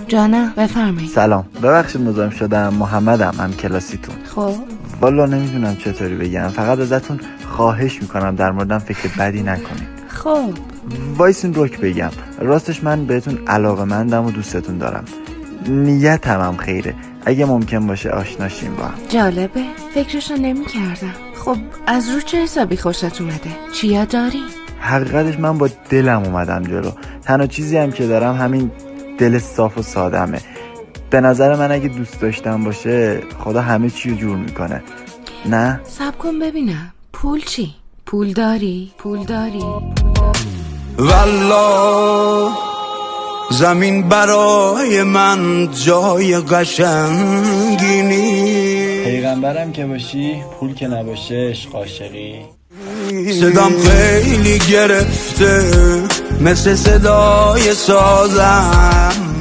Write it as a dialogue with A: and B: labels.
A: جانم، بفرمایید.
B: سلام، ببخشید مزاحم شدم. محمدم، هم کلاسیتون.
A: خب.
B: والا نمیدونم چطوری بگم، فقط ازتون خواهش میکنم در موردم فکر بدی نکنید.
A: خب.
B: وایسین رک بگم، راستش من بهتون علاقه مندم و دوستتون دارم. نیتم هم خیره. اگه ممکن باشه آشناشیم با هم.
A: جالبه، فکرشو نمیکردم. خب از رو چه حسابی خوشت اومده؟ چیا داری؟
B: حقیقتش من با دلم اومدم جلو. تنها چیزی هم که دارم همین دل صاف و سادمه. به نظر من اگه دوست داشتم باشه، خدا همه چی رو جور میکنه، نه؟
A: صبر کن ببینم، پول چی؟ پول داری؟ پول داری؟
C: والا زمین برای من جای قشنگی نیست.
B: پیغمبرم که باشی، پول که نباشه، عشق عاشقی.
C: صدام خیلی گرفته، مثل صدای سازم.